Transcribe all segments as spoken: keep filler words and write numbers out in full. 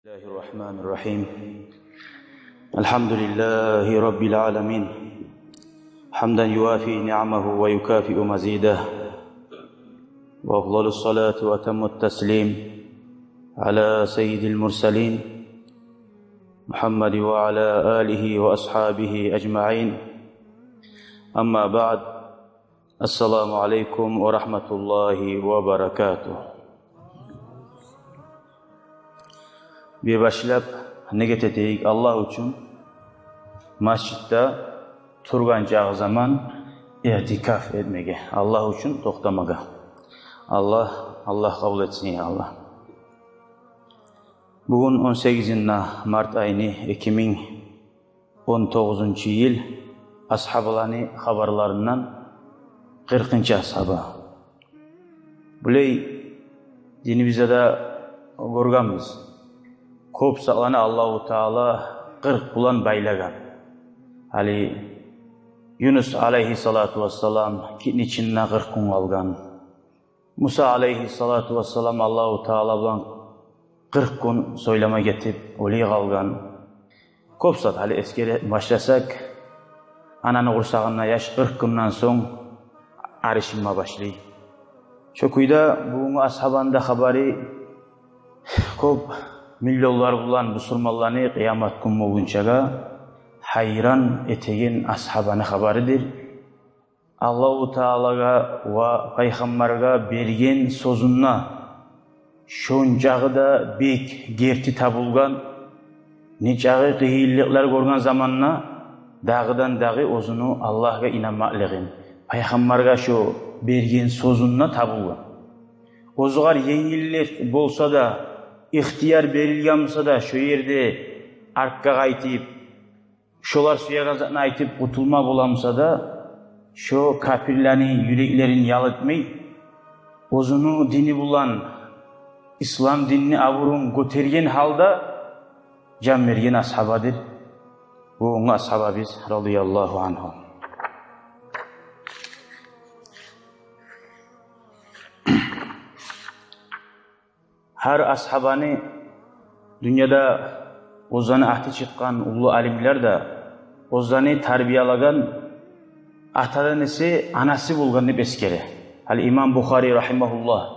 بسم الله الرحمن الرحيم. الحمد لله رب العالمين، حمدا يوافي نعمه ويكافئ مزيده، وأفضل الصلاة وأتم التسليم على سيد المرسلين محمد وعلى آله وأصحابه أجمعين. أما بعد، السلام عليكم ورحمة الله وبركاته. Бир башлап ният этейик Аллагь учун масжидде тургъан чакъы заман иътикаф этмеге, Аллагь учун токътамагъа. Аллагь, Аллагь къабул этсин, я Аллагь. Бугюн он сегизинде март айны, эки минг он тогъузунчу йыл, асгьабаланы хабарларындан къыркъынчы асгьаба. Булай динибизде де гёргенбиз. Кёп затланы Аллагьу Таала къыркъ булан байлагъан. Гьали Юнус алайгьиссалату вассалам китни ичинде къыркъ гюн къалгъан. Муса алайгьиссалату вассалам Аллагьу Таала булан къыркъ гюн сёйлеме гетип, оьле къалгъан. Кёп зат, гьали эсгере башласакъ, ананы къурсагъында яш къыркъ гюнден сонг аришинме башлай. Шо кюйде бугюнгю асгьабаны да хабары кёп миллионлар булан бусурманланы къыямат гюн болгъунчагъа гьайран этеген асгьабаны хабарыдыр. Аллагьу Таалагъа ва Пайхаммаргъа берген сёзюнде шончакъы да бек герти табулгъан, нечакъы къыйынлыкълар гёрген заманда дагъыдан-дагъы оьзюню Аллагьгъа инанмакълыгъын, Пайхаммаргъа шо берген сёзюнде табулгъан. Оьзюгер енгиллик болса да, ихтияр берилген буса да, шо ерде артгъа къайтып, шолар сюеген затны айтып къутулма бола буса да, шо капирлени юреклерин ял этмей, оьзюню дини булан, ислам динини абурун гётерген гьалда жан берген асгьабадыр бугюнгю асгьабабыз, радияллагьу ангьу. Гьар асгьабаны дюньяда оьзлени аты чыкъгъан уллу алимлер де оьзлени тарбиялагъан атадан эсе анасы болгъан деп эсгере. Гьали имам Бухари рагьимагьуллагь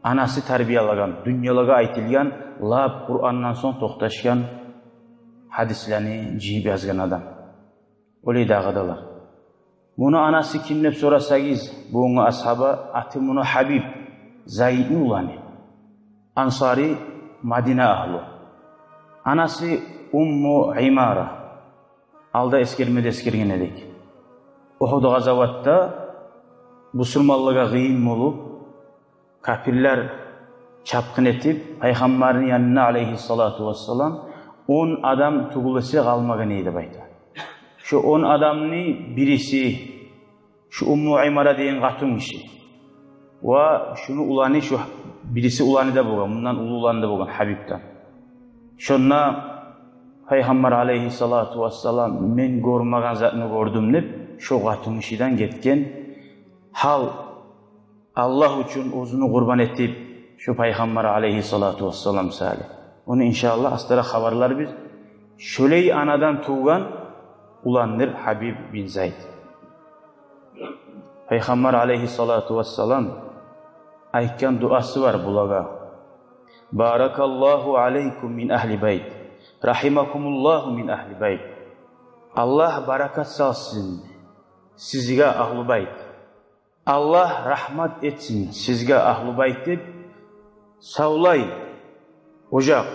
анасы тарбиялагъан, дюньялагъа айтылгъан, лап Къурандан сонг токъташгъан гьадислени жыйып язгъан адам. Олай дагъы да бар. Муну анасы ким деп сорасагъыз, бугюнгю асгьаба, аты муну Гьабиб, Зайдны уланы. Ансари, Мадина агьлу. Анасы Умму Имара. Алда эсгерме де эсгерген эдик. Угьуд къазаватда бусурманлагъа къыйын болуп, капирлер чапгъын этип, Пайхаммарны янына, алайгьиссалату вассалам, он адам тюгюл эсе къалмагъан эди деп айта. Шо он адамны бириси шо Умму Имара деген къатынгиши. Ва шону уланы, шо бириси уланы да болгъан, мундан уллу уланы да болгъан, Гьабибден. Шонда Пайхаммар, алайгьиссалату вассалам, мен гёрмеген затны гёрдюм деп, шо къатынгишиден гетген гьал. Аллагь учун оьзюн къурбан этип, шо Пайхаммар алайгьиссалату вассалам саялы. Ону, иншааллагь, астаракъ хабарларбыз. Шолай анадан тувгъан уландыр Гьабиб бин Зайд. Пайхаммар алайгьиссалату вассалам айтгъан дуасы бар булагъа: «Баракаллагьу алайкум мин агьли байт, рагьимакумуллагьу мин агьли байт». Аллагь баракат салсын сизге, агьлу байт. Аллагь рагьмат этсин сизге, агьлу байт, деп, савлай ожакъ,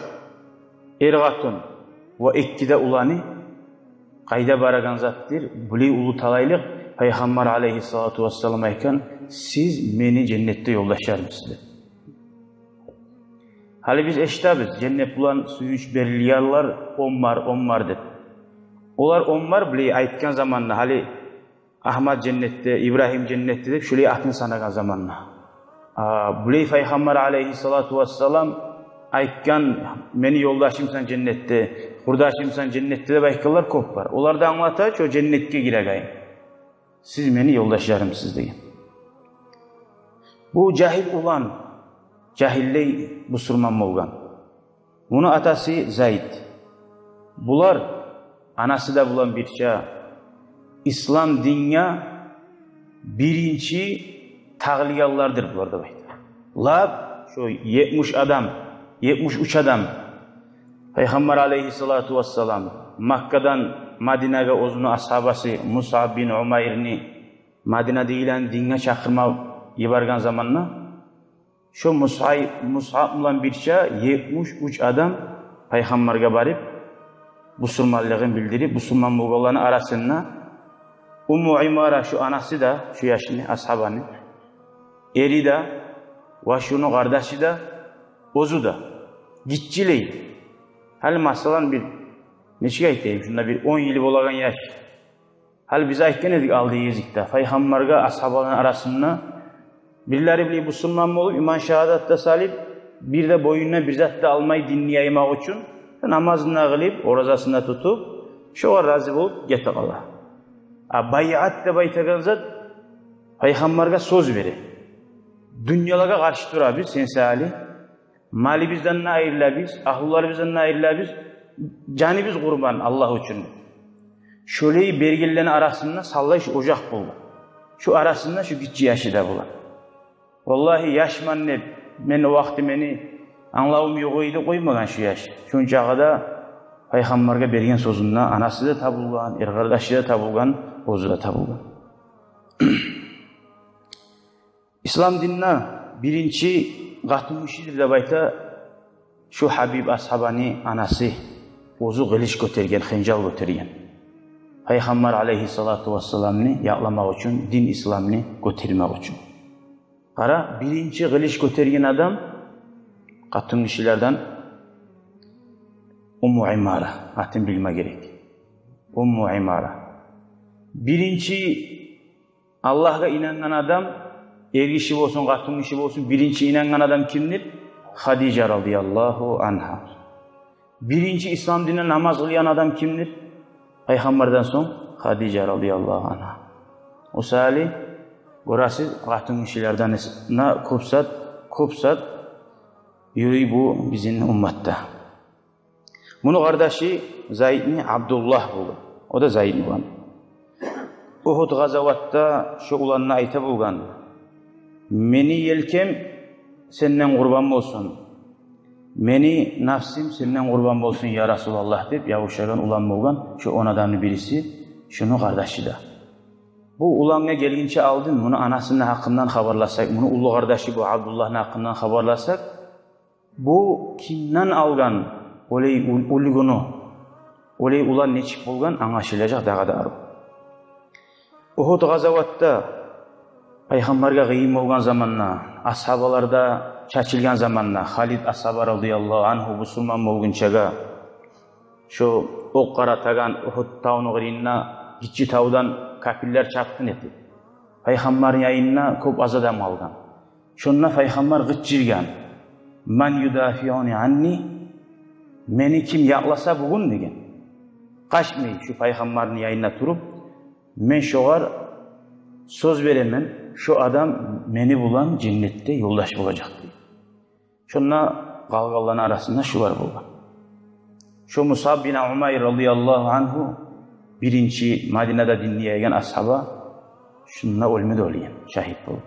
эр-къатын ва эки де уланы къайда барагъан затдыр, булай уллу талайлыкъ. Пайхаммар алайгьиссалату вассалам айтгъан: «Сиз мени женнетде ёлдашларымсыз», — деп. Гьали биз эшитебиз, женнет булан сююнч берилгенлер он бар, он бар деп. Олар он бар, булай айтгъан заманда, гьали Агьмат женнетде, Ибрагьим женнетде деп, шолай атын санагъан заманда. А, булай Пайхаммар алайгьиссалату вассалам айтгъан: «Мени ёлдашымсан женнетде, къурдашымсан женнетде», — деп айтгъанлар кёп бар. Олар да англата, шо женнетге гиреген. «Сиз мени ёлдашларымсыз», — деген. Бу жагьил улан, жагьиллей бусурман болгъан. Муну атасы Зайд. Булар, анасы да булан бирче, ислам динге биринчи тагъылгъанлардыр булар деп айта. Лап шо етмиш адам, етмиш уьч адам, Пайхаммар алейгьиссалату вассалам Маккадан Мадинагъа оьзюню асгьабасы Мусъаб бин Умайрны Мадинадагъыланы динге чакъырма йиберген заманда, шо Мусай-, Мусъаб булан бирче етмиш уьч адам Пайхаммаргъа барып, бусурманлыгъын билдирип, бусурман болгъанланы арасында Умму Имара, шо анасы да, шо яшны, асгьабаны, эри де, ва шону къардашы да, оьзю де, гиччилей. Гьали, масала, бир, нечик айтайым, шунда бир он йыл болагъан яш. Гьали биз айтгъан эдик алда гезикде, Пайхаммаргъа асгьабаланы арасында бирлери булай бусурман болуп, иман шагьадат да салып, бир де боюнуна бир зат да алмай динни яймакъ учун, намазын да къылып, оразасын да тутуп, шогъар рази болуп гете къала. А байъат деп айтагъан зат, Пайхаммаргъа сёз бере. Дюньялагъа къаршы турабыз, сен саялы. Малыбыздан да айрылабыз, агьлюлерибизден де айрылабыз, жаныбыз къурбан Аллагь учун. Шолай бергенлени арасында савлай шо ожакъ болгъан. Шо арасында шо гиччи яшы да болгъан. Валлагь, яшман деп, мен о вакъти мени англавум ёкъ эди деп къоймагъан шо яш. Шончакъы да Пайхаммаргъа берген сёзюнде анасы да табулгъан, эркъардашы да табулгъан, оьзю де табулгъан. Ислам динде биринчи къатынгишидир деп айта шо Гьабиб асгьабаны анасы, оьзю къылыч гётерген, хынжал гётерген. Пайхаммар алейгьиссалату вассаламны якъламакъ учун, дин исламны гётермек учун. Къара, биринчи къылыч гётерген адам къатынгишилерден Умму Имара, атын билме герек. Умму Имара. Биринчи Аллагьгъа инангъан адам, эргиши болсун, къатынгиши болсун, биринчи инангъан адам кимдир? Хадижа радияллагьу ангьа. Биринчи ислам динде намаз къылгъан адам кимдир? Пайхаммардан сонг Хадижа радияллагьу ангьа. О саялы, гёресиз, къатынгишилерден эс-, на кёп зат, кёп зат юрюй бу бизин умматда. Муну къардашы Зайдни Абдуллагь болгъан. О да Зайд болгъан. Угьуд къазаватда шо уланына айта болгъан: «Мени елкем сенден къурбан болсун, мени нафсым сенден къурбан болсун, я Расулаллагь», — деп явушагъан улан болгъан, шо он адамны бириси, шону къардашы да. Бу улангъа гелгинче алдын муну анасыны гьакъындан хабарласакъ, муну уллу къардашы бу Абдуллагьны гьакъындан хабарласакъ, бу кимден алгъан олай ул-, уьлгюню, олай улан нечик болгъан, англашылажакъ дагъы да арив. Угьуд къазаватда, Пайхаммаргъа къыйын болгъан заманда, асгьабалар да чачылгъан заманда, Халид асгьаба радияллагьу ангьу бусурман болгъунчагъа, шо окъ къаратагъан Угьуд тавну къырыйында, гиччи тавдан капирлер чапгъын этип, Пайхаммарны янында кёп аз адам къалгъан. Шонда Пайхаммар къычыргъан: «Ман юдафиуни анни?» «Мени ким якъласа бугюн?» — деген. Къачмай, шо Пайхаммарны янында туруп, мен шогъар сёз беремен, шо адам мени булан женнетде ёлдаш болажакъ, дей. Шонда къалгъанланы арасында шулар болгъан. Шо Мусаб бин Умайр радияллагьу ангьу биринчи Мадинада динни яйгъан асгьаба, шунда оьлмеди, оьлген, шагьит болуп.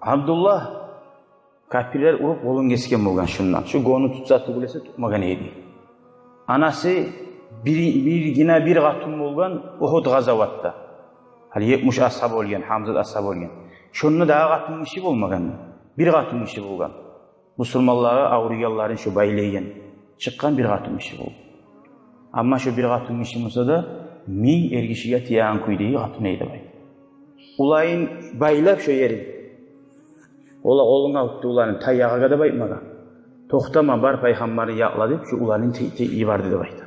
Абдуллагь, капирлер уруп къолун гесген болгъан шундан. Шо гёню тутса тюгюл эсе тутмагъан эди. Анасы бир, биргине бир къатын болгъан Угьуд къазаватда. Гьали етмиш асгьаба оьлген, Гьамзат асгьаба оьлген. Шонда дагъы къатынгиши болмагъан. Бир къатынгиши болгъан. Бусурманлагъа авруйгъанларын шо байлайгъан, чыкъгъан бир къатынгиши болгъан. Амма шо бир къатынгиши буса да, минг эргишиге тиеген кюйдеги къатын эди деп айта. Уланын байлап шо ерин, ола къолунга алыпты уланын, таягъагъа деп айтмагъан. Токътама, бар, Пайхаммарны якъла деп, шо уланын тей-, тей-, йиберди деп айта.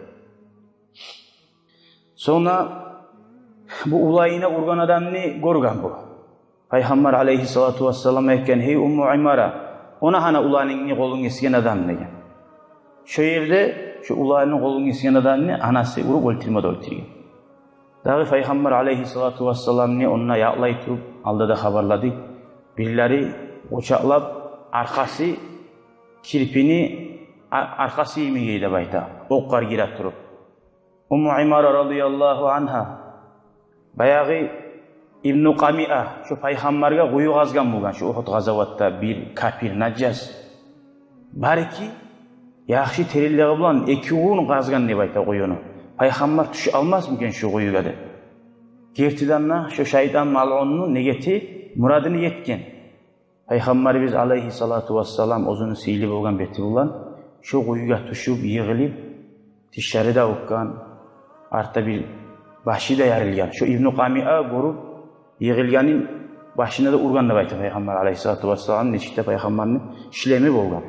Сонг бу уланына ургъан адамны гёрген бу. Пайхаммар алейгьиссалату вассалам айтгъан: «Гьей, Умму Имара, она гьана уланынгны къолун гесген адам», — деген. Шо ерде шо уланынгны къолун гесген адамны анасы уруп оьлтюрме де оьлтюрген. Дагъы Пайхаммар алейгьиссалату вассаламны онда якълай туруп, алда да хабарладыкъ, бирлери къучакълап, аркъасы кирпини а-, аркъасы йимик эди деп айта, окълар гире туруп. Умму Имара радияллагьу ангьа, баягъы Ибну Къамиа, шо пайхаммаргъа къую къазгъан болгъан шо Угьуд къазаватда бир капир, нажас. Балики, яхшы теренлиги булан эки гюн къазгъан деп айта къуюну. Пайхаммар тюше алмасмы экен шо къуюгъа деп. Гертиден де, шо шайтан малъунну негети, мурадына етген. Пайхаммарыбыз алайгьиссалату вассалам оьзюню сыйлы болгъан бети булан шо къуюгъа тюшюп, йыгъылып, тишлери де акъгъан, артда бир башы да ярылгъан. Шо Ибну Къамиа гёрюп, йыгъылгъанын, башына да ургъан деп айта Пайхаммар алайгьиссалату вассалам, нечик де Пайхаммарны шлеми болгъан.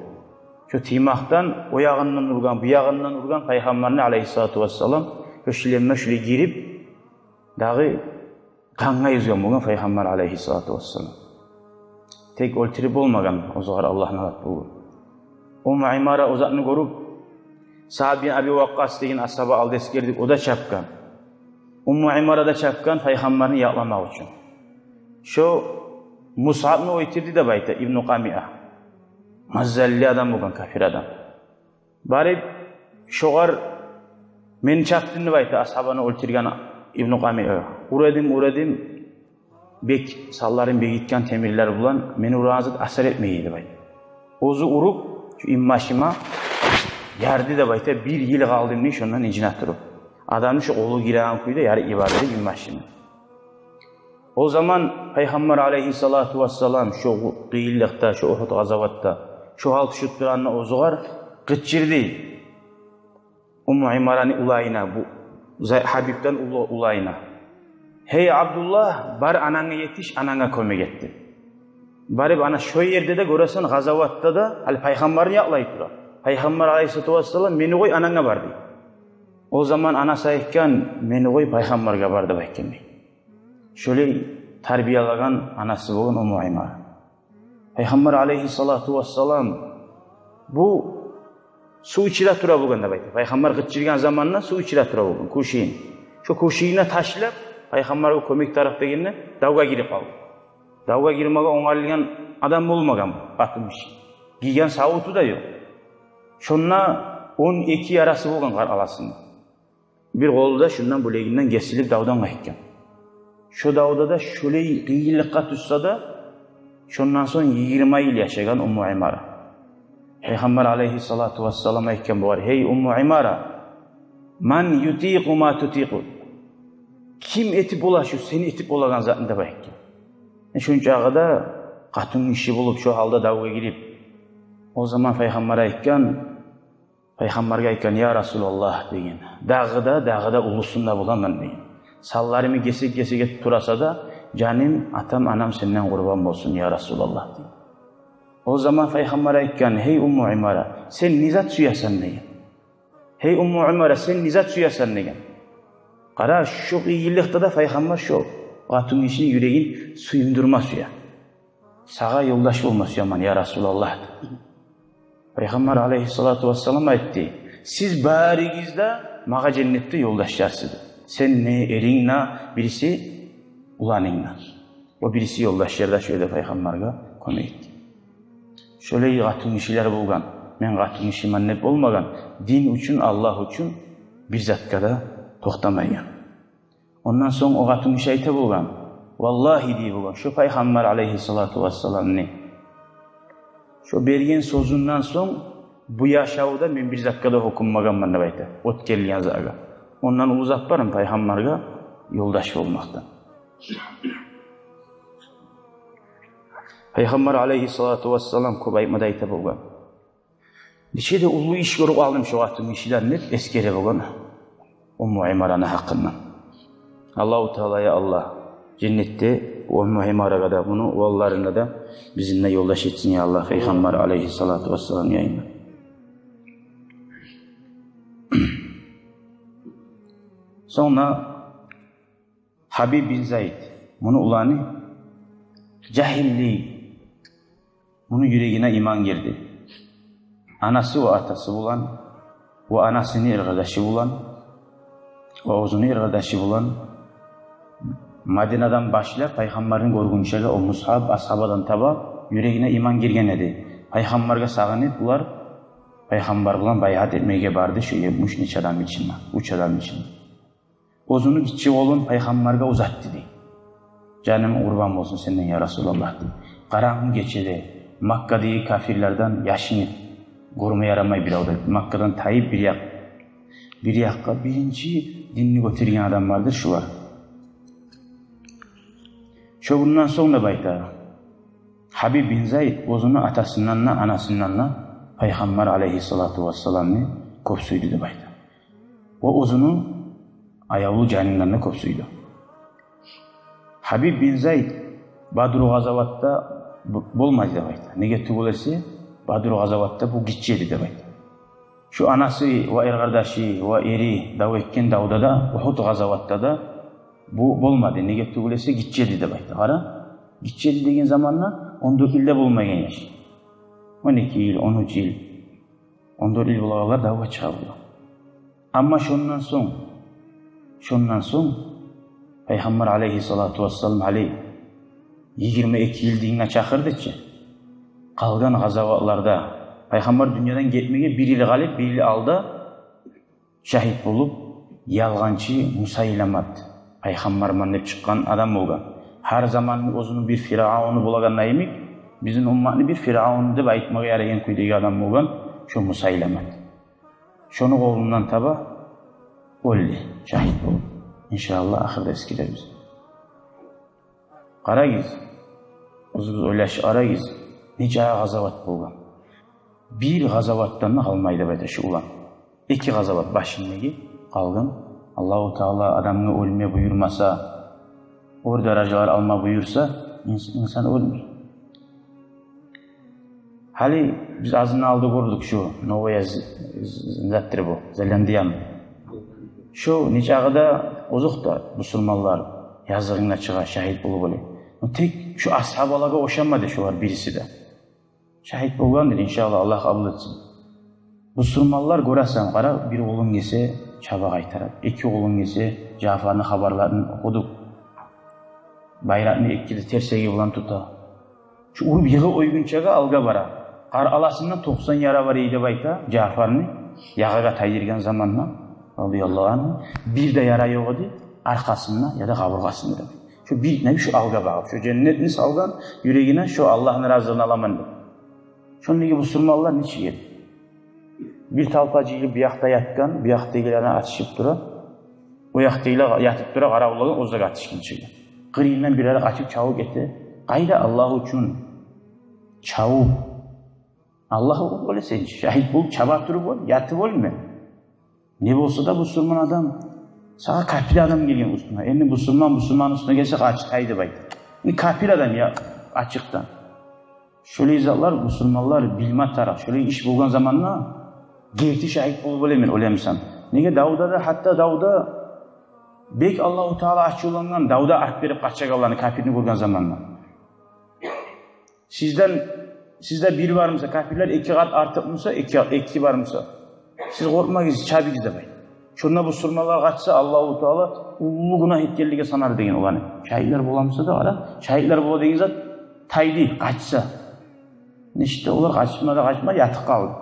Шо тиймакъдан о ягъындан ургъан, бу ягъындан ургъан Пайхаммарны алайгьиссалату вассалам, шо шлемине шулай гирип, дагъы къангъа юзген болгъан Пайхаммар алайгьиссалату вассалам. Тек оьлтюрюп болмагъан, оьзюгер Аллагь налат болгъур. Умму Имара о затны гёрюп, Саад бин Аби Вакъкъас деген асгьаба, алда эсгердик, о да чапгъан. Умму Имара да чапгъан Пайхаммарны якъламакъ учун. Шо Мусъабны оьлтюрдю деп айта Ибну Къамиа. Мазаллы адам болгъан, капир адам. Барып, шогъар: «Мени чапдынг», — деп айта асгьабаны оьлтюрген Ибну Къамиа. «Ура эдим, ура эдим, бек санларын бегитген темирлер булан, мени урагъан зат асар этмей», — деп айта. Оьзю уруп, шо инбашыма ярды деп айта, бир йыл къалдым дей шондан инжине туруп. Адамны шо къолу гиреген кюйде ярып йиберди инбашыма. О заман Пайхаммар алайгьиссалату вассалам шо къыйынлыкъда, шо Угьуд къазаватда, шо гьал тюшюп турагъанда оьзюгер, къычырды Умму Имараны уланына, бу За-, Гьабибден уллу уланына: «Гьей Абдуллагь, бар ананга етиш, ананга кёмек эт», — деп. Барып, ана шо ерде де гёресен, къазаватда да, гьали Пайхаммарны якълай тура. Пайхаммар алайгьиссалату вассалам: «Мени къой, ананга бар», — дей. О заман анасы айтгъан: «Мени къой, Пайхаммаргъа бар», — деп айтгъан дей. Шолай тарбиялагъан анасы болгъан Умму Имара. Пайхаммар алайгьиссалату вассалам бу сув ичире тура болгъан деп айта. Пайхаммар къычыргъан заманда сув ичире тура болгъан, кувшин. Шо кувшинни ташлап, Пайхаммаргъа кёмек тарыкъ дегенде, давгъа гирип къалгъан. Давгъа гирмеге онгарылгъан адам болмагъан бу къатын гиши. Гийген савуту да ёкъ. Шонда он эки ярасы болгъан къаркъарасында. Бир къолу да шондан, билегинден гесилип, давдан къайтгъан. Шо давда да шолай къыйынлыкъгъа тюшсе де, шондан сонг йигирма йыл яшагъан Умму Имара. Пайхаммар алайгьиссалату вассалам айтгъан бугъар: «Гьей Умму Имара, ман ютикъу ма тутикъу? Ким этип бола шу сен этип болагъан затны?» — деп айтгъан. Шончакъы да къатын гиши болуп, шо гьалда давгъа гирип. О заман Пайхаммар айтгъан, Пайхаммаргъа айтгъан: «Я Расулаллагь, — деген, — дагъы да, дагъы да уллусун да боламан, — деген. — Санларымны гесек-гесек этип тураса да, жаным, атам, анам сенден къурбан болсун, я Расулаллагь», — деген. О заман Пайхаммар айтгъан: «Гьей Умму Имара, сен не зат сюесен?» — деген. «Гьей Умму Имара, сен не зат сюесен?» — деген. Къара, шо къыйынлыкъда да Пайхаммар шо къатын гишини юрегин сююндюрме сюе. «Сагъа ёлдаш болма сюемен, я Расулаллагь», — деп. Пайхаммар алайгьиссалату вассалам айтды: «Сиз баригиз де магъа женнетде ёлдашларсыз», — деп. «Сен де, эринг де, бириси уланынг да». О бириси ёлдашлар да шо ерде Пайхаммаргъа кёмек этди. Шолай къатын гишилер болгъан. Мен къатын гишимен деп болмагъан, дин учун, Аллагь учун бир затгъа да токътамайгъан. Ондан сонг о къатын гиши айта болгъан: «Валлагьи, — дей болгъан, — шо Пайхаммар алайгьиссалату вассаламны шо берген сёзюнден сонг бу яшавда мен бир затгъа да гьёкюнмегенмен, — деп айта, — оьтгерилген затгъа. Ондан уллу зат бармы Пайхаммаргъа ёлдаш болмакъдан?» Пайхаммар алайгьиссалату вассалам кёп айтма да айта болгъан. «Нече де уллу иш гёрюп алдым шо къатын гишиден», — деп эсгере болгъан Умму Имараны гьакъындан. Аллагьу Таала, я Аллагь, женнетде Умму Имарагъа да, муну уланларына да, бизин де ёлдаш этсин, я Аллагь, Пайхаммар алайгьиссалату вассалам янында. Сонг да Гьабиб бин Зайд, муну уланы, жагьиллик, муну юрегине иман гирди. Анасы ва атасы булан, ва анасыны эркъардашы булан, ва оьзюню эркъардашы булан Мадинадан башлап, Пайхаммарны гёргюнчеге, о Мусъаб асгьабадан таба юрегине иман гирген эди. Пайхаммаргъа сагъынып, булар Пайхаммар булан байъат этмеге барды шо етмиш нече адам ичинде, уьч адам ичинде. Оьзюню гиччи къолун пайхаммаргъа узатды дей. «Жаным къурбан болсун сенден, я Расулаллагь», — дей. Къарангы гечеде Маккадагъы капирлерден яшынып, гёрме ярамай бирев де. Маккадан тайып бир якъ, бир якъгъа, биринчи динни гётерген адамлардыр шулар. Шо гюнден сонг деп айта, Гьабиб бин Зайд оьзюню атасындан да, анасындан да Пайхаммар алайгьиссалату вассаламны кёп сюйдю деп айта. Ва оьзюню аявлу жанындан да кёп сюйдю. Гьабиб бин Зайд Бадру къазаватда б-, болмады деп айта. Неге тюгюл эсе, Бадру къазаватда бу гиччи эди деп айта. Шо анасы ва эркъардашы ва эри дав этген давда да, Угьуд къазаватда да бу болмады. Неге тюгюл эсе, гиччи эди деп айта. Къара, гиччи эди деген заманда он дёрт йыл да болмайгъан яш. Он эки йыл, он уьч йыл. Он дёрт йыл болагъанлар давгъа чыгъа бола. Амма шондан сонг, шондан сонг Пайхаммар алайгьиссалату вассалам гьали йигирма эки йыл динге чакъырды чы. Къалгъан къазаватларда, Пайхаммар дюньядан гетмеге бир йыл къалып, бир йыл алда шагьит болуп, ялгъанчы Мусайламат, пайхаммарман деп чыкъгъан адам болгъан. Гьар заманны оьзюню бир фиръавну болагъанда йимик, бизин умматны бир фиръавну деп айтмагъа ярайгъан кюйдеги адам болгъан шо Мусайламат. Шону къолундан таба оьлдю, шагьит болуп. Иншааллагь, ахырда эсгерербиз. Къарагъыз, оьзюгюз ойлашып къарагъыз, нече къазават болгъан. Бир къазаватдан да къалмай деп айта шо улан. Эки къазават башындагъы къалгъан. Аллагьу Таала адамгъа оьлме буюрмаса, оьр даражалар алма буюрса, инс-, инсан оьлмей. Гьали биз азындан алда гёрдюк шо Новая З-, З-, З-, затдыр бу, Зеландиямы. Шо нечакъы да озокъда бусурманлар языгъына чыгъа, шагьит болуп оьле. Но тек шо асгьабалагъа ошамады шолар бириси де. Шагьит болгъандыр, иншааллагь, Аллагь къабул этсин. Бусурманлар, гёресен, къара, бир къолун гесе, чаба къайтара. Эки къолун гесе, Жафарны хабарларын охудукъ. Байракъны эки де терсеги булан тута. Шо уруп йыгъып къойгъунчагъа алгъа бара. Къаркъарасында токъсан яра бар эди деп айта Жафарны, ягъагъа тайдыргъан заманда, радияллагьу ангьу, бир де яра ёкъ эди аркъасында яда къабургъасында деп. Шо бир, не, шо алгъа багъып, шо женнетни салгъан юрегине, шо Аллагьны разилигин аламан деп. Шондагъы бусурманлар нечик эди? Бир толпа жыйылып, бу якъда ятгъан, бу якъдагъылар атышып тура. О якъдагъылар ятып тура, къаравуллагъа, оьзлер атышгъынчагъа. Къырыйындан бирлери къачып чабып гете. Къайда Аллагь учун чабып, Аллагь учун оьлесен, шагьит болуп, чаба туруп оьл, ятып оьлме. Не болса да бусурман адам, сагъа капир адам гелген уьстюнге. Энди бусурман бусурман уьстюне гелсе, къач, къайда бай. Энди капир адам я, ачыкъдан. Шолай затлар бусурманлар билме тарыкъ. Шолай иш болгъан заманда герти шагьит болуп оьлемен, оьлемисен. Неге, давда да, гьатта давда бек Аллагьу Таала ачувлангъан, давда арт берип къачагъанланы, капирни гёрген заманда. Сизден, сизде бир бармуса, капирлер эки къат артыкъмуса, эки, эки бармуса, сиз къоркъмагъыз, чабыгъыз деп айта. Шонда бусурманлар къачса, Аллагьу Таала уллу гюнагь этгенлеге санар деген оланы. Шагьитлер боламуса да, къара, шагьитлер бола деген зат тайды, къачса. Нечик де олар къачма да къачма, ятып къалды.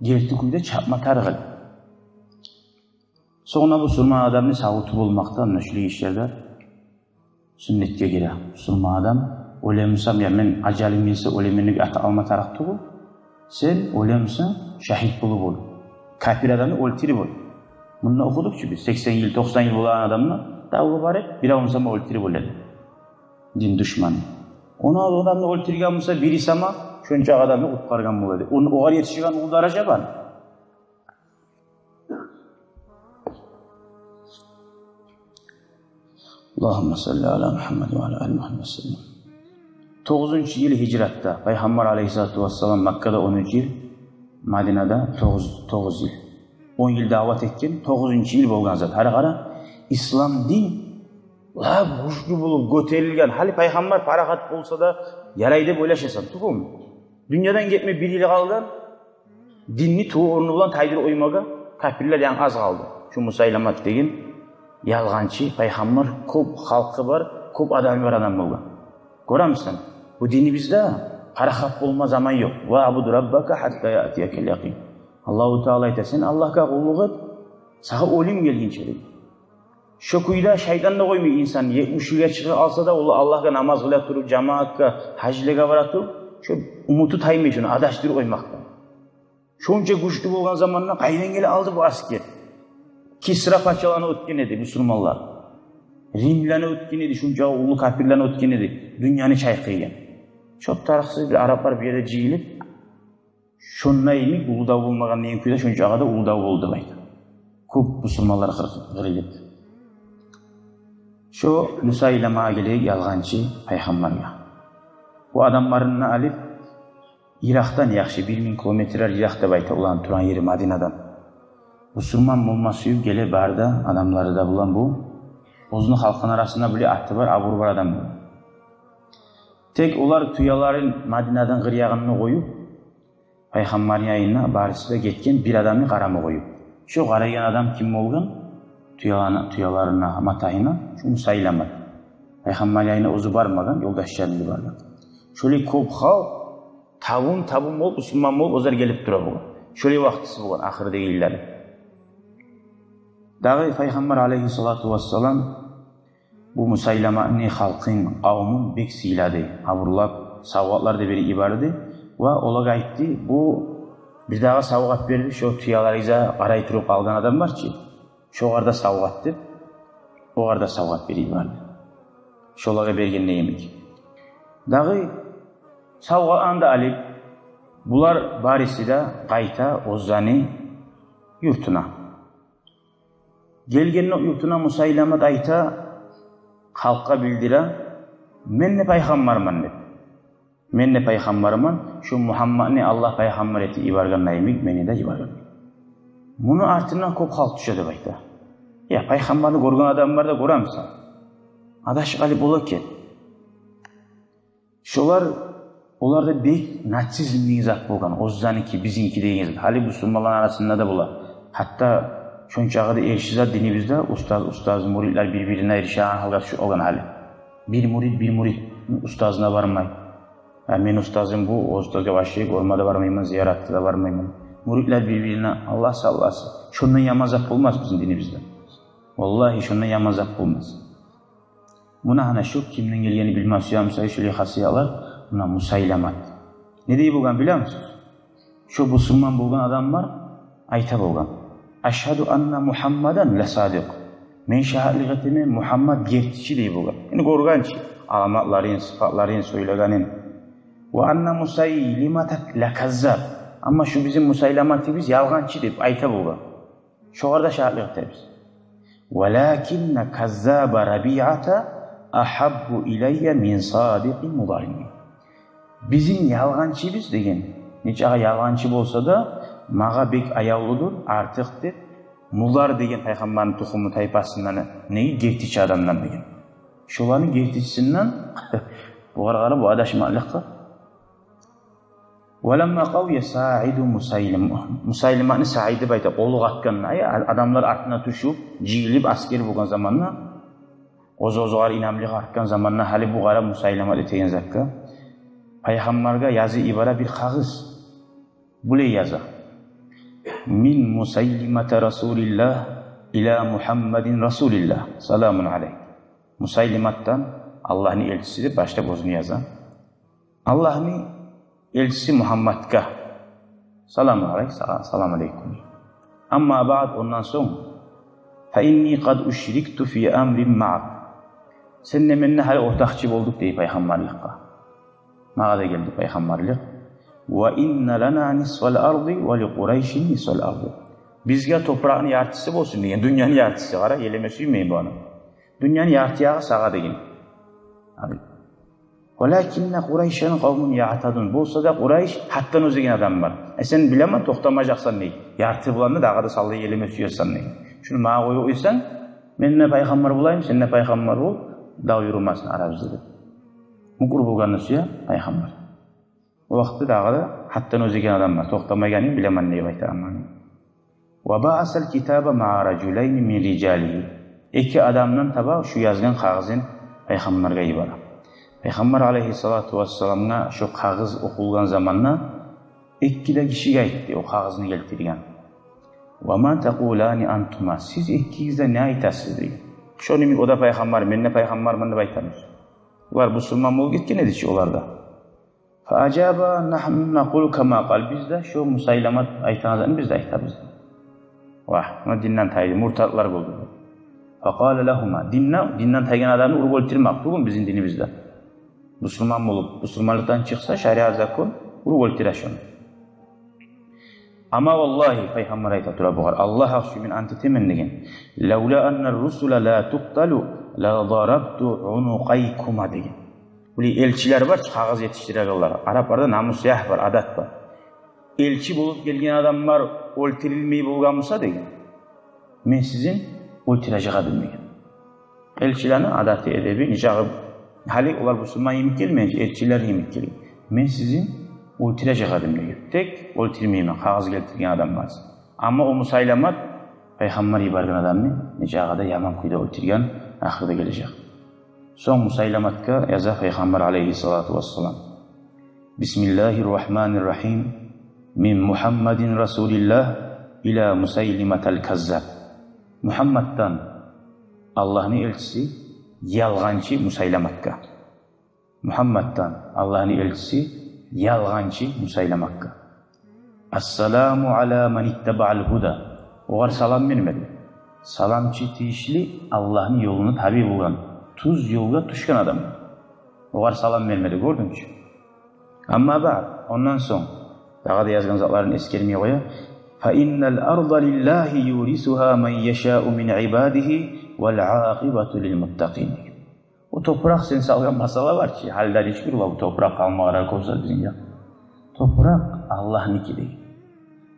Герти кюйде чапма тарыкъ эди. Сонг да бусурман адамны савуту болмакъда муна шулай ишлерде сюннетге гире. Бусурман адам, оьлемисем, я мен ажалым гелсе оьлемен деп ятып къалма тарыкъ тюгюл. Сен оьлемисен, шагьит болуп оьл. Капир адамны оьлтюрюп оьл. Мунда охудукъ чу биз, сексен йыл, токъсан йыл болгъан адамны давгъа барып, бир авунсама оьлтюрюп оьледи дин душманы. Ону адамны оьлтюрген буса, бири сама шончакъы адамны къутгъаргъан болады. Ону, огъар етишген уллу даража бар. Аллагьумма салли аля Мухаммад ва аля али Мухаммад ва саллим. Тогъузунчу йыл гьижратда, Пайхаммар алайгьиссалату вассалам Маккада он уьч йыл, Мадинада тогъуз, тогъуз йыл. Он йыл даъват этген, тогъузунчу йыл болгъан зат. Гьали къара, ислам дин лап гючлю болуп гётерилген. Гьали Пайхаммар парахат болса да ярай деп ойлашасан, тюгюлмю? Дюньядан гетме бир йыл къалгъан, динни тувра орну булан тайдырып къоймагъа капирлер янгы аз къалды. Шу Мусайламат деген ялгъанчы пайхаммар, кёп халкъы бар, кёп адамы бар адам болгъан. Гёремисен, бу динибизде парахат болма заман ёкъ. «Ва абуд раббака хатта яътиякал якъин». Аллагьу Таала айта: «Сен Аллагьгъа къуллукъ эт, сагъа оьлюм гелгинче», — дей. Шо кюйде шайтан да къоймай инсан, етмиш йылгъа чыгъып алса да, ол Аллагьгъа намаз къыла туруп, жамаатгъа, гьажлагъа бара туруп, шо умуту таймай шону адашдырып къоймакъдан. Шонча гючлю болгъан заманда къайдан геле алды бу аскер? Кисра пачаланы оьтген эди бусурманлар. Римлени оьтген эди, шонча уллу капирлени оьтген эди. Дюньяны чайкъайгъан. Шо тарыкъсыз бир араплар бир ерде жыйылып, шонда йимик уллу дав болмагъан деген кюйде, шончагъа да уллу дав болду деп айта. Кёп бусурманлар къыр-, къырылып. Шо Мусайлама геле ялгъанчы пайхаммаргъа. Бу адамларын да алып, йыракъдан, яхшы бир минг километрлер йыракъ деп айта, оланы турагъан ери Мадинадан. Бусурман болма сююп геле, бары да адамлары да булан бу. Оьзюню халкъыны арасында булай аты бар, абуру бар адам бу. Тек олар тюелерин Мадинадан къыр ягъында къоюп, пайхаммарны янына барысы да гетген, бир адамны къарама къоюп. Шо къарайгъан адам ким болгъан? Тюеланы, тюелерин матагьына шо Мусайлама. Пайхаммарны янына оьзю бармагъан, ёлдашлары булан баргъан. Шолай кёп халкъ табун-табун болуп, бусурман болуп, оьзлер гелип тура болгъан. Шолай вакътиси болгъан, ахырдагъы йыллары. Дагъы пайхаммар алайгьиссалату вассалам бу Мусайламаны халкъын, къавмун бек сыйлады, абурлап, савгъатлар да берип йиберди. Ва олагъа айтды, бу бир дагъы савгъат берди, шо тюелеригизге къарай туруп къалгъан адам бар чы, шогъар да савгъат деп, огъар да савгъат берип йиберди. Шолагъа бергенде йимик. Дагъы савгъатланы да алып, булар барысы да къайта оьзлени юртуна. Гелгенде юртуна Мусайламат айта, халкъгъа билдире: «Мен де пайхаммарман», — деп. «Мен де пайхаммарман, шо Мугьаммадны Аллагь пайхаммар этип йибергенде йимик, мени де йиберген». Муну артындан кёп халкъ тюше деп айта. Я, пайхаммарны гёрген адам бар да, гёремисен? Адашып къалып бола экен. Шолар, оларда бек нацизм деген зат болгъан, оьзлериники, бизиники деген зат. Гьали бусурманланы арасында да бола. Гьатта шончакъы да эрши зат динибизде, устаз, устаз, муридлер бир-бирине эришеген гьалгъа тюшюп къалгъан гьали. Бир мурид, бир мурид устазына бармай. «Я, мени устазым бу, о устазгъа башгъа гёрме де бармайман, зияратгъа да бармайман». Муридлер бир-бирине, Аллагь сакъласын. Шондан яман зат болмас бизин динибизде. Валлагьи, шондан яман зат болмас. Муна гьана шо кимден гелгенин билме сюемисиз, шолай хасиятлар, муна Мусайламат. Не дей болгъан, билемисиз? Шо бусурман болгъан адамлар айта болгъан: «Ашгьаду анна Мугьаммадан ла садикъ». «Мен шагьатлыкъ этемен, Мугьаммат гертичи», — дей болгъан. Энни гёрген чи аламатларын, сыпатларын, сёйлегенин. «Ва анна Мусайлимата ла каззаб». «Амма шо бизин Мусайламатыбыз ялгъанчы», — деп айта болгъан. Шогъар да шагьатлыкъ этебиз. «Валакинна каззаба Рабиата агьаббу илайя мин садикъи Мударрин». «Бизин ялгъанчыбыз, — деген, — нечакъы ялгъанчы болса да, магъа бек аявлудур, артыкъ», — деп, Мудар деген пайхаммарны тухуму тайпасындан, неге, гертичи адамдан деген. Шоланы гертичисинден, бугъар къара, бу адашмакълыкъгъа. «Ва ламма къавия Саиду Мусайлим-, Мусайлиматны Саид деп айта, къолу къатгъан, ай, адамлар артына тюшюп, жыйылып, аскер болгъан заманда, оьз-оьзюне инамлыкъ артгъан заманда, гьали бу къара Мусайламат этеген затгъа, пайхаммаргъа язып йибере бир къагъыз. Булай яза: мин Мусайлимата расулиллагь ила Мугьаммадин расулиллагь, саламун алайк». Мусайлиматдан, Аллагьны элчиси деп башлап оьзюню яза. Аллагьны элчиси Мугьаммадгъа саламу алайк, сала-, салам алейкум. Амма баъд, ондан сонг, фа инни къад ушрикту фи амрин маъак. Сен де, мен де гьали ортакъчы болдукъ, дей, пайхаммарлыкъгъа. Магъа да гелди пайхаммарлыкъ. Ва инна лана нисфал арди ва ли Къурайшин нисфал арди. Бизге топуракъны яртысы болсун деген, дюньяны яртысы, къара, елеме сюймеймен бу адам. Дюньяны ярты ягъы сагъа деген. Гьали. «Валакинна Къурайшан къавмун яътадун». Болса да, Къурайш гьаддан оьзеген адамлар. Э, сен, билемен, токътамажакъсан, дей. Ярты булан да дагъы да саллай елеме сюесен, дей. Шуну магъа къоюп къойсанг, мен де пайхаммар болайым, сен де пайхаммар бол, дав юрюмесин арабызда деп. Мюкюр болгъанны сюе пайхаммар. О вакътиде дагъы да гьаддан оьзеген адамлар, токътамайгъанын билемен деп айта, амма. «Ва баъасал китаба маъа ражулайни мин рижалигьи». Эки адамдан таба шу язгъан къагъызын пайхаммаргъа йибере. Пайхаммар алейгьиссалату вассаламгъа шу къагъыз охулгъан заманда, эки де гишиге айтды о къагъызны гелтирген. «Ва ма такъулани антума, сиз экигиз де не айтасыз?» — деген. «Шону йимик о да пайхаммар, мен де пайхаммарман деп айтамысыз?» Олар бусурман болуп гетген эди чи олар да. «Фа ажаба: нагьну накъулу кама къал, биз де шо Мусайламат айтагъан затны биз де айтабыз». Вагь, муна динден тайды, муртатлар болду. «Фа къала лагьума», динден, динден тайгъан адамны уруп оьлтюрмек тюгюл бизин динибизде. Бусурман болуп, бусурманлыкъдан чыкъса, шариат закон, уруп оьлтюре шону. «Амма валлагьи», пайхаммар айта тура бугъар, «Аллагь гьакъ учун мен ант этемен, — деген, — лавла анна русула ла тукъталу ла дарабту унукъайкума», — деген. Булай элчилер бар чы, къагъыз етишдирегенлер. Арапларда намус ягь бар, адат бар. «Элчи болуп гелген адамлар оьлтюрюлмей болгъан буса, — деген, — мен сизин оьлтюрежек эдим», — деген. Элчилени адаты, эдеби, нечакъы, гьали олар бусурман йимик гелмеген, элчилер йимик гелген. «Мен сизин оьлтюрежек эдим, — деген. — Тек оьлтюрмеймен къагъыз гелтирген адамланы. Амма о Мусайламат пайхаммар йиберген адамны нечакъы да яман кюйде оьлтюрген, ахырда гележек». Сонг Мусайламатгъа яза пайхаммар алайгьиссалату вассалам: «Бисмиллагьир рагьманир рагьим. Мин Мугьаммадин расулиллагь ила Мусайлиматал каззаб». Мугьаммаддан, Аллагьны элчиси, ялгъанчы Мусайламатгъа. Мугьаммаддан, Аллагьны элчиси, ялгъанчы Мусайламатгъа. «Ассаламу ала ман иттабаал гьуда». Огъар салам бермеди. Салам чы тийишли Аллагьны ёлуна табиъ болгъан, тюз ёлгъа тюшген адамгъа. Огъар салам бермеди, гёрдюнг чю. «Амма баъд», ондан сонг, дагъы да язгъан затларын эсгермей къоя. «Фа иннал арда лиллагьи юрисугьа ман яшау мин ибадигьи вал акъибату лил муттакъин». О топуракъ, сен салгъан масала бар чы, гьалда нечик бола бу топуракъ къалмагъа къарар кёрсе бизин якъ. Топуракъ Аллагьныки, деген.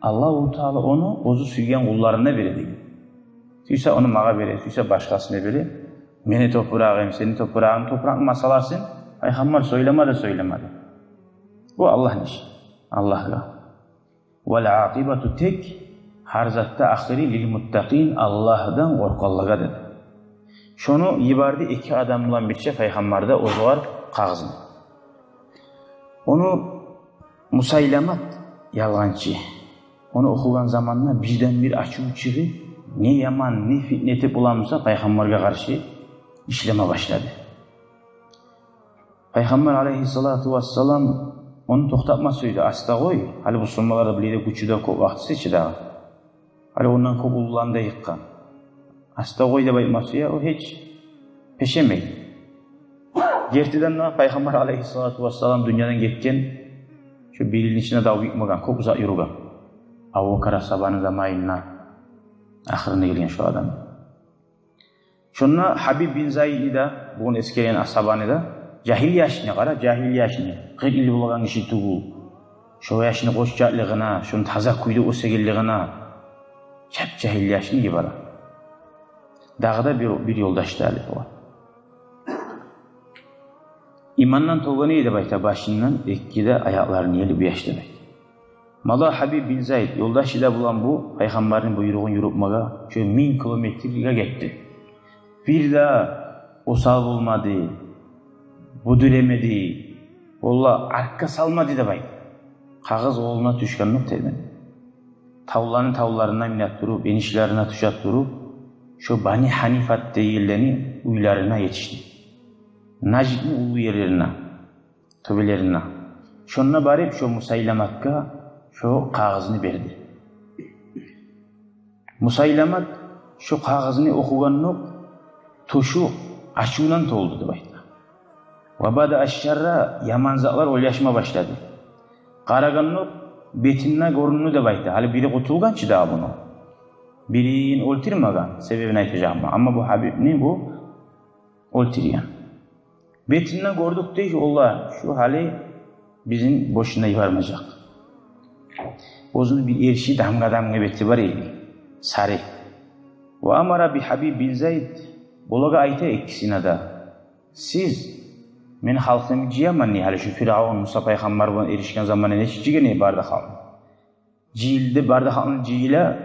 Аллагьу Таала ону оьзю сюйген къулларына бере, деген. Сюйсе ону магъа бере, сюйсе башгъасына бере. Мени топурагъым, сени топурагъынг, топуракъны масаласын пайхаммар сёйлемеди, сёйлемеди. Бу Аллагьны иши. Аллагьгъа. «Вал акъибату», тек гьар затда ахыры, «лил муттакъин», Аллагьдан къоркъгъанлагъа, деди. Шону йиберди эки адам булан бирче пайхаммар да, оьзюгер къагъызны. Ону Мусайламат, ялгъанчы, ону охугъан заманда бирден-бир ачуву чыгъып, не яман, не фитне этип боламыса, пайхаммаргъа къаршы ишлеме башлады. Пайхаммар алайгьиссалату вассалам ону токътатма сюйдю: «Аста къой, гьали бусурманлар да биле, гючю де кёп, вакътиси чи дагъы. Гьали ондан кёп уллуланы да йыкъгъан. Аста къой», — деп айтма сюе, о гьеч пешемей. Гертиден де, пайхаммар алайгьиссалату вассалам дюньядан гетген, шо бир йылны ичинде дав битмеген, кёп узакъ юрюген. Абубакар асгьабаны заманында ахырына гелген шо адам. Шонда Гьабиб бин Зайдни де, бугюн эсгерген асгьабаны да, жагьил яшны, къара, жагьил яшны, къыркъ йыл болгъан гиши тюгюл. Шо яшны къошчакълыгъына, шону таза кюйде оьсегенлигине, чап-жагьил яшны йибере. Дагъы да бир, бир ёлдаш да алып бугъар. Имандан тёгюне деп айта, башындан эки де аякъларын елип бу яш, деп айта. Мала Гьабиб бин Зайд, ёлдашы да булан бу пайхаммарны буйругъун юрютмеге, шо минг километрге гетди. Бир де осал болмады, буду демеди, валлагь, артгъа салмады деп айта. Къагъыз къолуна тюшгендокъ тербенди. Тавланы тавларына мине туруп, энишлерине тюше туруп, шо Бани Гьанифат дегенлени уьйлерине етишди. Наждны уллу ерлерине, тёбелерине. Шонда барып, шо Мусайламатгъа шо къагъызны берди. Мусайламат шо къагъызны охугъандокъ, тёшю ачувдан толду деп айта. Ва бада аш-шарра, яман затлар ойлашма башлады. Къарагъандокъ, бетинде гёрюндю деп айта. Гьали бири къутулгъан чы дагъы муну. Бирин оьлтюрмеген, себебин айтажакъман. Амма бу Гьабибни бу оьлтюрген. Бетинде гёрдюк дей, валлагь, шу гьали бизин бошуна йибермежек. Оьзюню бир эриши, дамгъа-дамгъа бети бар эди, сари. Ва амара би Гьабиб бин Зайд, болагъа айта экисине де: «Сиз мени халкъымны жыяман, не, гьали шу Фиръавун Муса пайхаммар булан эришген заманда нечик жыйгъан эди бары да халкъны. Жыйылды, бары да халкъны жыйыла,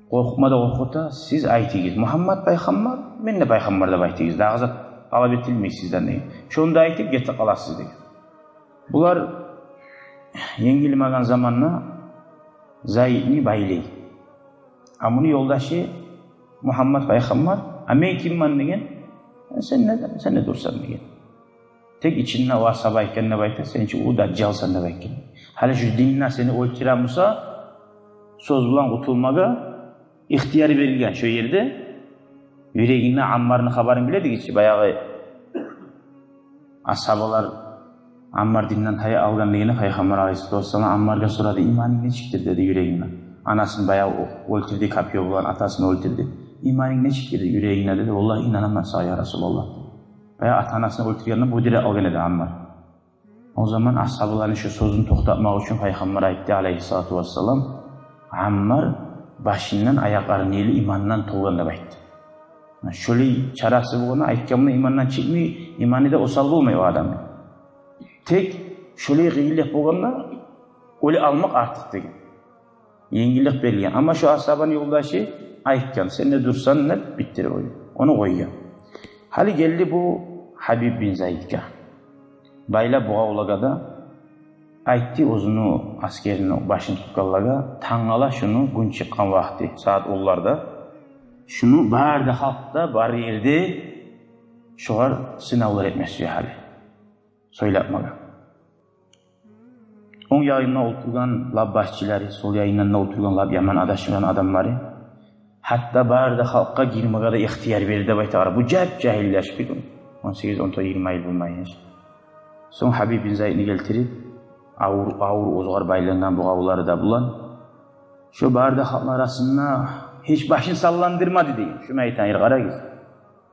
къоркъутма да къоркъута, сиз айтыгъыз: Мугьаммат пайхаммар, мен де пайхаммар деп айтыгъыз. Дагъы зат талап этилмей сизден», — деген. «Шону да айтып гетип къаласыз», — деген. Булар енгилмеген заманда Зайдни байлай. А муну ёлдашы Мугьаммад пайхаммар. А мен киммен деген? Сен не, сен не дурсан деген. Тек ичинде о асгьаба айтгъан деп айта, сен чи уллу дажжалсан деп айтгъан. Гьали шу динде сени оьлтюрем буса, сёз булан къутулмагъа ихтияр берилген шо ерде. Юрегинде Аммарны хабарын биле эдик чи, баягъы асгьабалар Аммар динден тая алгъан дегенде пайхаммар алайгьиссалату вассалам Аммаргъа сорады: «Иманынг нечикдир?» — деди юрегинде. Анасын баягъы оьлтюрдю, копьё булан атасын оьлтюрдю. «Иманынг нечикдир юрегинде?» — деди. «Валлагь, инанаман сагъа, я Расулаллагь». Баягъы ата-анасын оьлтюргенде бу дирек алгъан эди Аммар. О заман асгьабаланы шо сёзюн токътатмакъ учун пайхаммар айтды алайгьиссалату вассалам: «Аммар башындан аякъларына ерли имандан толгъан», — деп айтды. Шолай чарасы болгъанда, айтгъан булан имандан чыкъмай, иманы да осал болмай о адамны. Тек шолай къыйынлыкъ болгъанда оьлюп къалмакъ артыкъ деген. Енгиллик берилген. Амма шо асгьабаны ёлдашы айтгъан: «Сен не дурсан?» — деп битдирип къойгъан. Ону къойгъан. Гьали гелди бу Гьабиб бин Зайдгъа. Байлап бугъавлагъа да, айтды оьзюню асгерини башын тутгъанлагъа: «Тангала шуну гюн чыкъгъан вакъти, сагьат онларда, шуну бары да халкъ да бар ерде шогъар сынавлар этме сюе гьали, сёйлетмеге». Онг ягъында олтургъан лап башчылары, сол ягъында да олтургъан лап яман адашгъан адамлары, гьатта бары да халкъгъа гирмеге де ихтияр берди деп айта. Къара, бу жап-жагьил яш, билдинг, он сегиз, он тогъуз, йигирма йыл болмай яш. Сонг Гьабиб бин Зайдны гелтирип, авур, авур оьзюгер байлангъан бугъавлары да булан: «Шо бары да халкъны арасында гьеч башын салландырмады», — деген. Шуну айтайым, къарагъыз.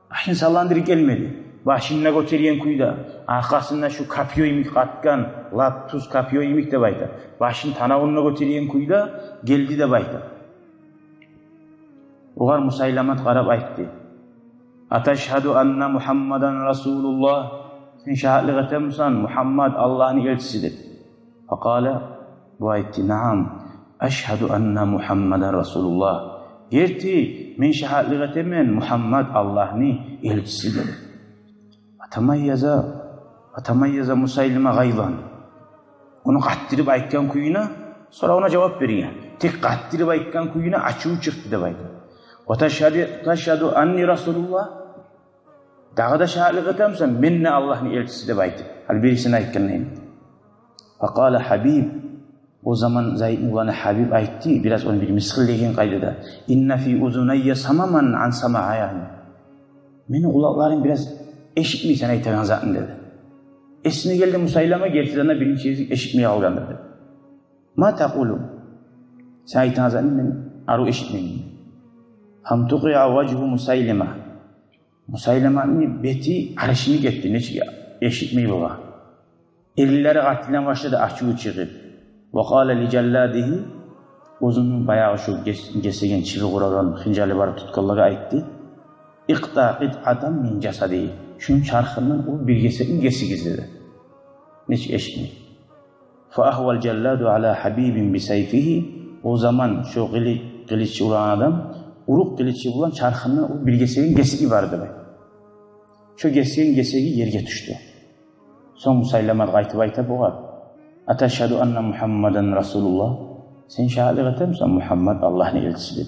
Башын салландырып гелмеди. Башын да гётерген кюйде, аркъасында шу копьё йимик къатгъан, лап тюз копьё йимик деп айта. Башын, танавун да гётерген кюйде гелди деп айта. Огъар Мусайламат къарап айтды: «Аташгьаду анна Мугьаммадан расулуллагь? Сен шагьатлыкъ этемисен Мугьаммад Аллагьны элчиси деп?» Факъала, бу айтды: «Наам, ашгьаду анна Мугьаммадан расулуллагь. Герти, мен шагьатлыкъ этемен Мугьаммад Аллагьны элчиси деп». Фатамайяза, фатамайяза Мусайлима гъайзан. Ону къаттырып айтгъан кюйюне, соравуна жавап берген. Тек къаттырып айтгъан кюйюне ачуву чыкъды деп айта. «Ва ташгьаду, ташгьаду анни расулуллагь? Дагъы да шагьатлыкъ этемисен, мен де Аллагьны элчиси деп айтып, гьали бирисине айтгъанда йимик?» Факъала Гьабиб, о заман Зайдны уланы Гьабиб айтды, бираз ону бир мысгъыллайгъан къайдада: «Инна фи узунайя самаман ан самаи». Мени къулакъларым бираз эшитмей сен айтагъан затны, деди. Эсине гелди Мусайлама гертиден де биринчи гезик эшитмей къалгъандыр деп. «Ма такъулу? Сен айтагъан затны мен арив эшитмеймен». Фамтукъиа важгьу Мусайлима. Мусайламатны бети арышынып гетди, нечик эшитмей болгъан. Эринлери къатылана башлады ачуву чыгъып. Ва къала ли жалладигьи, оьзюню баягъы шо гес-, гесеген, чиби къурагъан хынжалы бар тутгъанлагъа айтды: «Икътаъ къитъатан мин жасадигьи. Шуну чархындан о бир гесекни гесигиз», — деди. Нечик эшитмей. Фа агьвал жалладу ала Гьабибин бисайфигьи. О заман шо къыли-, къылычы урагъан адам урукъ къылычы булан чархындан о бир гесегин гесип йиберди деп айта. Шо гесген гесеги ерге тюшдю. Сонг Мусайламат къайтып айта бугъар: «Аташгьаду анна Мугьаммадан расулуллагь? Сен шагьатлыкъ этемисен Мугьаммад Аллагьны элчиси деп?»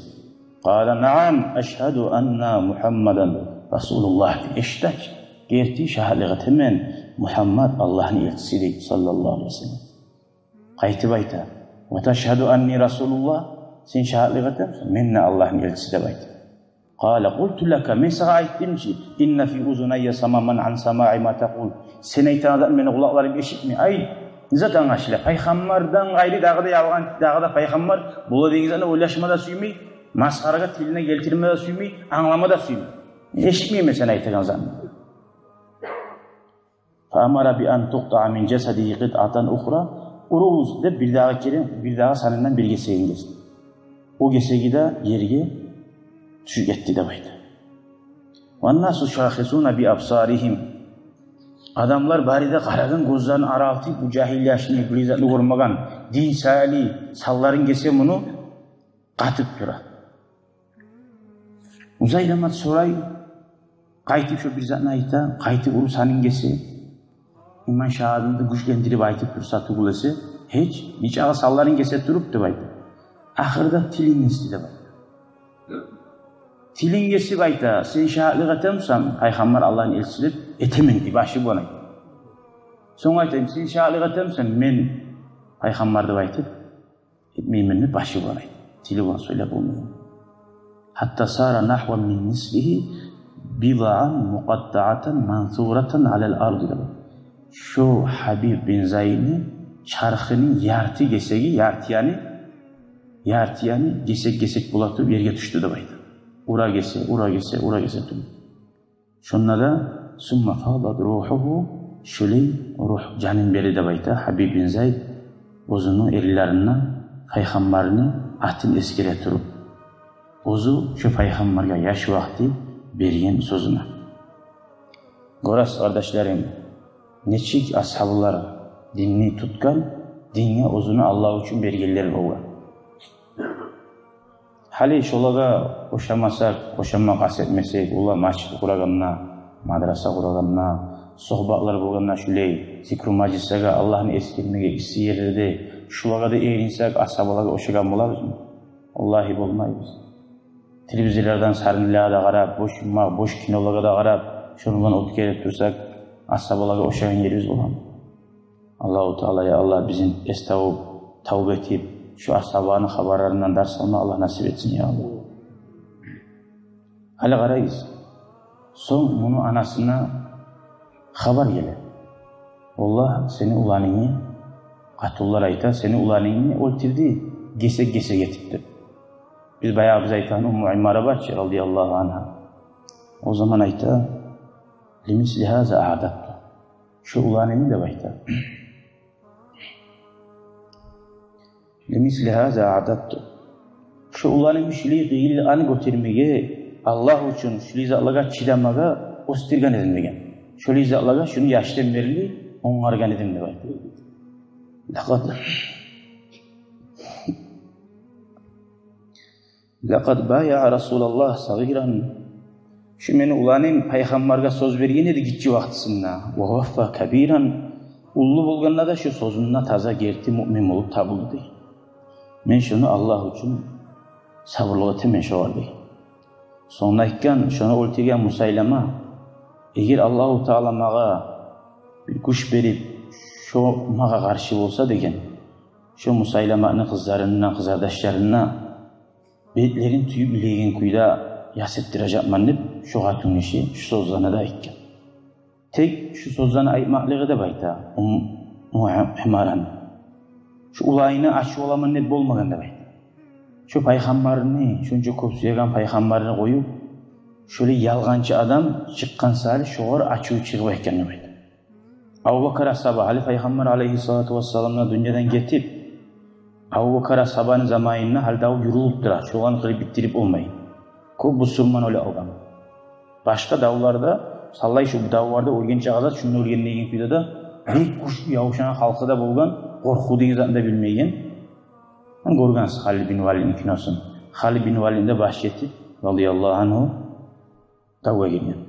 Къала: «Наам, ашгьаду анна Мугьаммадан расулуллагь», — дей. Эшитди чи, герти, шагьатлыкъ этемен Мугьаммад Аллагьны элчиси деп, саллаллагьу алайгьи ва саллам. Къайтып айта: «Ва ташгьаду анни расулуллагь? Сен шагьатлыкъ этемисен, мен де Аллагьны элчиси деп?» — айта. Къала: «Къулту лака, мен сагъа айтдым чы, инна фи узунайя самаман ан самаи ма такъул. Сен айтагъан затны мени къулакъларым эшитмей». Ай, не зат англашыла? Пайхаммардан къайры дагъы да ялгъан, дагъы да пайхаммар бола деген затны ойлашма да сюймей, масхарагъа тилине гелтирме де сюймей, англама да сюймей. Эшитмеймен сен айтагъан затны. Фа амара би ан тукътаъа мин жасадигьи къитъатан ухра. «Уругъуз», — деп, бир дагъы керен, бир дагъы санындан бир гесегин гесди. О гесеги де ерге тюшюп гетди деп айта. Ван насу шахисуна би абсаригьим. Адамлар бары да къарагъан, гёзлерин аралтып, бу жагьил яшны, бир затны гёрмеген, дин саялы санларын гесе, муну къатып тура. Мусайламат сорай, къайтып шо бир затны айта, къайтып уруп санын гесе, иман шагьадатны гючлендирип айтып турса тюгюл эсе, Гьеч, нечакъы санларын гесе туруп деп айта. Ахырда тилин гесди деп айта. Тилин гесип айта: «Сен шагьатлыкъ этемисен пайхаммар Аллагьны элчиси?» — деп. «Этемен», — дей башы булан айта. Сонг айта: «Сен шагьатлыкъ этемисен мен пайхаммар?» — деп айтып. «Этмеймен», — деп башы булан айта. Тили булан сёйлеп болмай. «Гьатта сара нагьван мин нисфигьи бидаан мукъаттаатан мансуратан алал арди», — деп. Шо Гьабиб бин Зайдны чархыны ярты гесеги, ярты яны, ярты яны гесек-гесек бола туруп ерге тюшдю деп айта. Ура гесе, ура гесе, ура гесе туруп. Шонда да: «Сумма фадат рухьугьу», шолай ругь, жанын берди деп айта Гьабиб бин Зайд, оьзюню эрлерине пайхаммарны атын эсгере туруп, оьзю шо пайхаммаргъа яш вакъти берген сёзюне. Гёресиз, къардашларым, нечик асгьабалар динни тутгъан, динге оьзюню Аллагь учун бергенлер болгъан. Гьали шолагъа ошамасакъ, ошама къаст этмесек, олар межит къурагъанда, мадраса къурагъанда, сухбатлар болгъанда, шулай зикру мажлислеге, Аллагьны эсгермеге, исси ерлерде, шолагъа да эринсек, асгьабалагъа ошагъан болабызмы? Валлагьи, болмайбыз. Телевизорлардан сарынлагъа да къарап, бош юммакъ, бош кинолагъа да къарап, шону булан оьтгерип турсакъ, асгьабалагъа ошагъан ерибиз боламы? Аллагьу Таала, я Аллагь, бизин эс тавуп, тавба этип, шу асгьабаны хабарларындан дарс алма Аллагь насип этсин, я Аллагь. Гьали къарайбыз. Сонг муну анасына хабар геле: «Валлагь, сени уланынгны, къатынлар айта, сени уланынгны оьлтюрдю, гесек-гесек этип», — деп. Биз баягъы биз айтагъан Умму Имара бар чы, радияллагьу ангьа. О заман айта: «Лимисли гьаза аъдатту». Шо уланынгны деп айта. «Лимисли гьаза аъдатту». Шо уланынгны шулай къыйынлыкъланы гётермеге, Аллагь учун шулай затлагъа чыдамагъа оьсдюрген эдим деген. Шулай затлагъа шуну яшдан берли онгаргъан эдим деп айта. Лакъад «Лакъад баяъа Расулаллагь сагъиран». Шу мени уланым пайхаммаргъа сёз берген эди гиччи вакътисинде. «Ва ваффа кабиран». Уллу болгъанда да шу сёзюнде таза герти муъмин болуп табулду, дей. Мен шуну Аллагь учун сабурлукъ этемен шогъар, дей. Сонг айтгъан, шону оьлтюрген Мусайлама: «Эгер Аллагьу Таала магъа бир гюч берип, шо магъа къаршы болса, — деген, — шо Мусайламаны къызларына, къызардашларына бетлерин тюйюп илейген кюйде ясатдыражакъман», — деп, шо къатынгиши шу сёзлени де айтгъан. Тек шу сёзлени айтмакълыгъы деп айта Умму Имараны, шу уланыны ачув аламан деп болмагъан деп айта. Шу пайхаммарны, шунча кёп сюеген пайхаммарны къоюп, шолай ялгъанчы адам чыкъгъан саялы шогъар ачув чыгъып айтгъан деп айта. Абубакар асгьаба, гьали пайхаммар алайгьиссалату вассалам да дюньядан гетип, Абубакар асгьабаны заманында гьали дав юрюлюп тура, шогъаны къырып битдирип болмай. Кёп бусурман оьле къалгъан. Башгъа давларда, савлай шу давларда оьлген чагъы да, шунда оьлген деген кюйде де, бек гючлю явушгъан халкъы да болгъан, къоркъув деген затны да билмейген. Гёргенсиз Халид бин Валидни киносун. Халид бин Валид де баш этип, радияллагьу ангьу, давгъа гирген.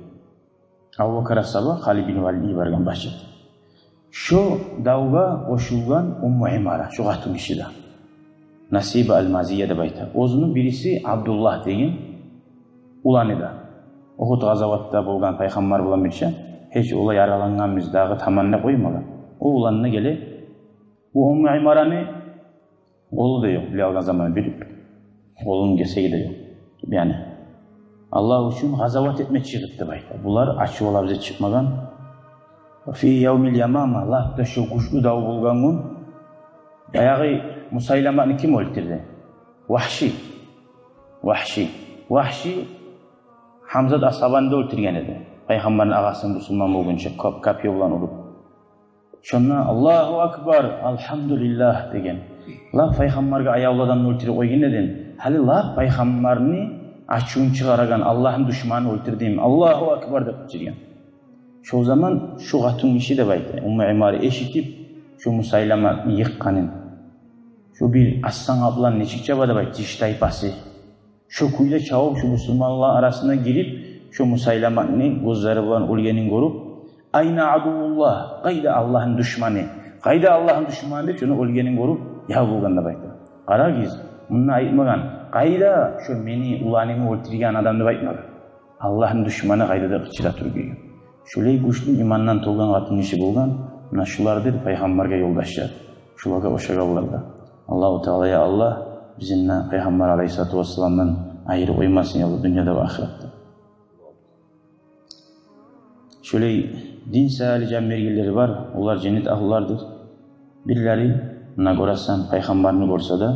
Абубакар асгьаба Халид бин Валидни йиберген баш этип. Шо давгъа къошулгъан Умму Имара, шо къатынгиши де. Насиба ал-Мазия деп айта. Оьзюню бириси Абдуллагь деген уланы да. Угьуд къазаватда болгъан пайхаммар булан бирче, гьеч олай яралангъанбыз дагъы таман деп къоймагъан. О уланы да геле. Бу Умму Имараны къолу да ёкъ, биле алгъан заманы бир къолуну гесеги де ёкъ. Яни Аллагь учун къазават этме чыгъып деп айта. Булар ачув алабыз деп чыкъмагъан. Фи явмил ямама, лап да шо гючлю дав болгъан гюн, баягъы Мусайламаны ким оьлтюрдю? Вагьши. Вагьши. Вагьши Гьамзат асгьабаны да оьлтюрген эди. Пайхаммарны агъасын бусурман болгъунча кап-, копьё булан уруп. Шонда «Аллагьу акбар, алгьамдулиллагь» деген. Лап пайхаммаргъа аявлу адамны оьлтюрюп къойгъан эдим. Гьали лап пайхаммарны ачувун чыгъарагъан Аллагьны душманын оьлтюрдюм. «Аллагьу акбар» деп къычыргъан. Шо заман шу къатынгиши деп айта, Умму Имара эшитип, шу Мусайламаны йыкъгъанын. Шу бир аслан къаплан нечик чаба деп айта, тиш тайпасы. Шо кюйде чабып, шо бусурманланы арасына гирип, шо Мусайламаны гёзлери булан оьлгенин гёрюп: «Айна адувуллагь? Къайда Аллагьны душманы? «Къайда Аллагьны душманы?» — деп, шону оьлгенин гёрюп, яв болгъан деп айта. Къарагъыз, мунда айтмагъан: «Къайда шо мени уланымны оьлтюрген адам?» — деп айтмагъан. Аллагьны душманы къайда деп къычыра туруп гелген. Шолай гючлю имандан толгъан къатын гиши болгъан. Муна шулардыр Пайхаммаргъа ёлдашлар, шулагъа ошагъанлар да. Аллагьу Таала, я Аллагь, бизин де Пайхаммар алайгьиссалату вассаламдан айырып къоймасын, я Аллагь, дюньяда ва ахыратда. Шолай дин саялы жан бергенлери бар, олар женнет агьлулардыр. Бирлери, муна гёресен, Пайхаммарны гёрсе де,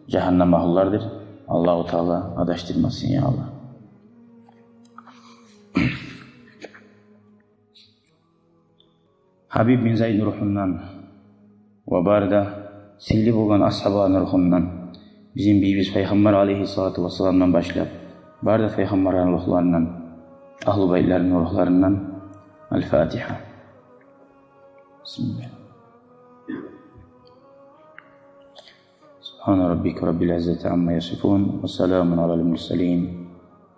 жагьаннам агьлулардыр. Аллагьу Таала адашдырмасын, я Аллагь. Гьабиб бин Зайдны ругьундан ва бары да сыйлы болгъан асгьабаланы ругьундан, бизин бийибиз Пайхаммар алайгьиссалату вассаламдан башлап, бары да пайхаммарланы ругьларындан, агьлу байтларыны ругьларындан. Аль-Фатигьа. Бисмиллагь. سبحان ربك رب العزة عما يصفون، وسلام على المرسلين،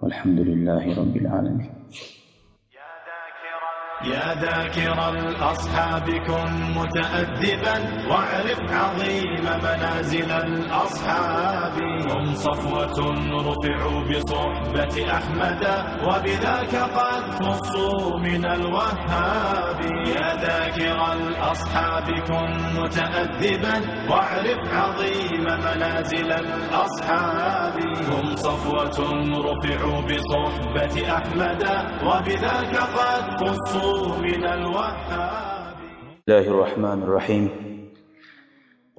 والحمد لله رب العالمين. يا ذاكر الأصحاب كن متأدبا، واعرف عظيم منازل الأصحاب. هم صفوة رفعوا بصحبة أحمد، وبذاك قد خصوا من الوهاب. يا ذاكر الأصحاب كن متأدبا، واعرف عظيم منازل الأصحاب. هم صفوة رفعوا بصحبة أحمد، وبذاك قد خصوا من الوهاب. بسم الله الرحمن الرحيم.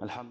الحمد